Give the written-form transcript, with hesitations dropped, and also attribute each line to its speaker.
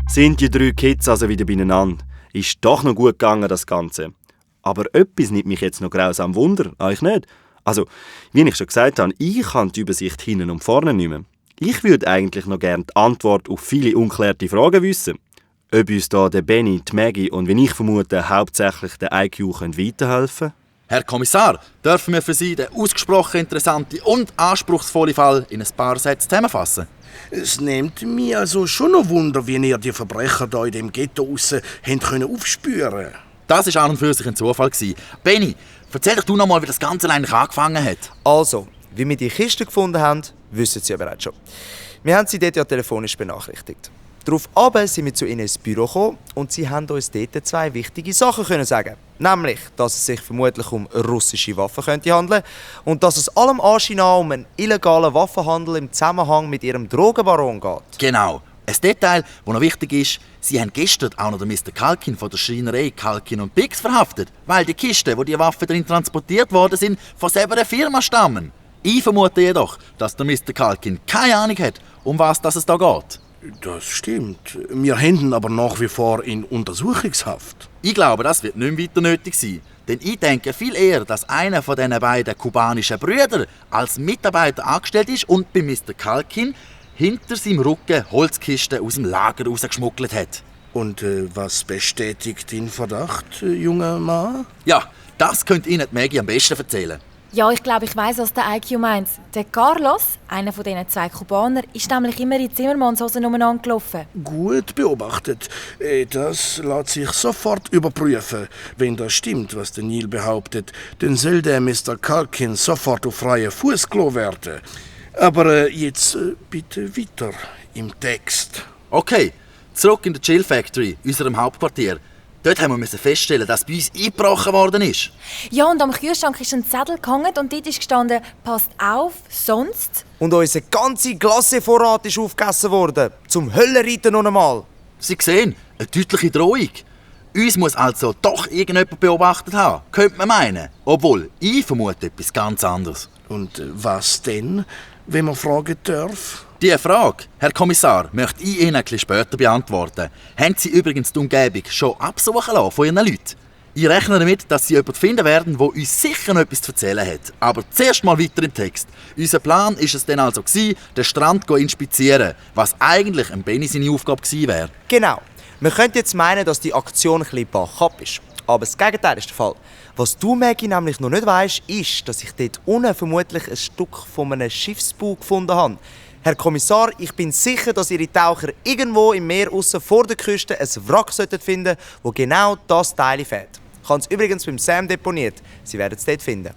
Speaker 1: Sind die 3 Kids also wieder beieinander? Ist doch noch gut gegangen, das Ganze. Aber etwas nimmt mich jetzt noch grausam Wunder, euch nicht? Also, wie ich schon gesagt habe, ich habe die Übersicht hinten und vorne nicht mehr. Ich würde eigentlich noch gerne die Antwort auf viele unklärte Fragen wissen. Ob uns da der Benny, die Maggie und, wie ich vermute, hauptsächlich der IQ weiterhelfen können?
Speaker 2: Herr Kommissar, dürfen wir für Sie den ausgesprochen interessanten und anspruchsvollen Fall in ein paar Sätzen zusammenfassen?
Speaker 3: Es nimmt mich also schon noch Wunder, wie ihr die Verbrecher hier in dem Ghetto aussen aufspüren können.
Speaker 2: Das war an und für sich ein Zufall. Benny, erzähl doch du noch mal, wie das Ganze eigentlich angefangen hat.
Speaker 4: Also, wie wir die Kiste gefunden haben, wissen Sie ja bereits schon. Wir haben sie dort ja telefonisch benachrichtigt. Daraufhin sind wir zu ihnen ins Büro gekommen und sie haben uns dort 2 wichtige Sachen können sagen. Nämlich, dass es sich vermutlich um russische Waffen könnte handeln und dass es allem Anschein nach um einen illegalen Waffenhandel im Zusammenhang mit ihrem Drogenbaron geht.
Speaker 2: Genau. Ein Detail, das noch wichtig ist, Sie haben gestern auch noch den Mr. Kalkin von der Schreinerei Kalkin & Biggs verhaftet, weil die Kisten, wo die Waffen drin transportiert worden sind, von selber der Firma stammen. Ich vermute jedoch, dass der Mr. Kalkin keine Ahnung hat, um was es da geht.
Speaker 3: Das stimmt. Wir haben aber nach wie vor in Untersuchungshaft.
Speaker 2: Ich glaube, das wird nicht mehr weiter nötig sein. Denn ich denke viel eher, dass einer von diesen beiden kubanischen Brüdern als Mitarbeiter angestellt ist und bei Mr. Kalkin hinter seinem Rücken Holzkisten aus dem Lager rausgeschmuggelt hat.
Speaker 3: Und was bestätigt deinen Verdacht, junger Mann?
Speaker 2: Ja, das könnte Ihnen die Maggie am besten erzählen.
Speaker 5: Ja, ich glaube, ich weiss, was der IQ meint. Der Carlos, einer von diesen 2 Kubaner, ist nämlich immer in Zimmermannshosen umeinander gelaufen.
Speaker 3: Gut beobachtet. Das lässt sich sofort überprüfen. Wenn das stimmt, was der Neil behauptet, dann soll der Mr. Kalkin sofort auf freien Fuß gelassen werden. Aber jetzt bitte weiter im Text.
Speaker 2: Okay, zurück in der Chill Factory, unserem Hauptquartier. Dort haben wir feststellen, dass bei uns eingebrochen worden ist.
Speaker 5: Ja, und am Kühlschrank ist ein Zettel gehangen und dort ist gestanden, passt auf, sonst...
Speaker 4: Und unser ganzer Glassevorrat ist aufgegessen worden. Zum Höllenreiten noch einmal.
Speaker 2: Sie sehen, eine deutliche Drohung. Uns muss also doch irgendjemand beobachtet haben, könnte man meinen. Obwohl, ich vermute etwas ganz anderes.
Speaker 3: Und was denn, wenn man fragen darf?
Speaker 2: Diese Frage, Herr Kommissar, möchte ich Ihnen etwas später beantworten. Haben Sie übrigens die Umgebung schon absuchen lassen von Ihren Leuten? Ich rechne damit, dass Sie jemanden finden werden, der uns sicher noch etwas zu erzählen hat. Aber zuerst mal weiter im Text. Unser Plan war es dann also, den Strand zu inspizieren, was eigentlich Benny seine Aufgabe gewesen wäre.
Speaker 4: Genau. Man könnte jetzt meinen, dass die Aktion ein bisschen bachab ist. Aber das Gegenteil ist der Fall. Was du, Maggie, nämlich noch nicht weisst, ist, dass ich dort unten vermutlich ein Stück von einem Schiffsbau gefunden habe. Herr Kommissar, ich bin sicher, dass Ihre Taucher irgendwo im Meer aussen vor der Küste ein Wrack finden sollten, wo genau das Teil fährt. Ich habe es übrigens beim Sam deponiert. Sie werden es dort finden.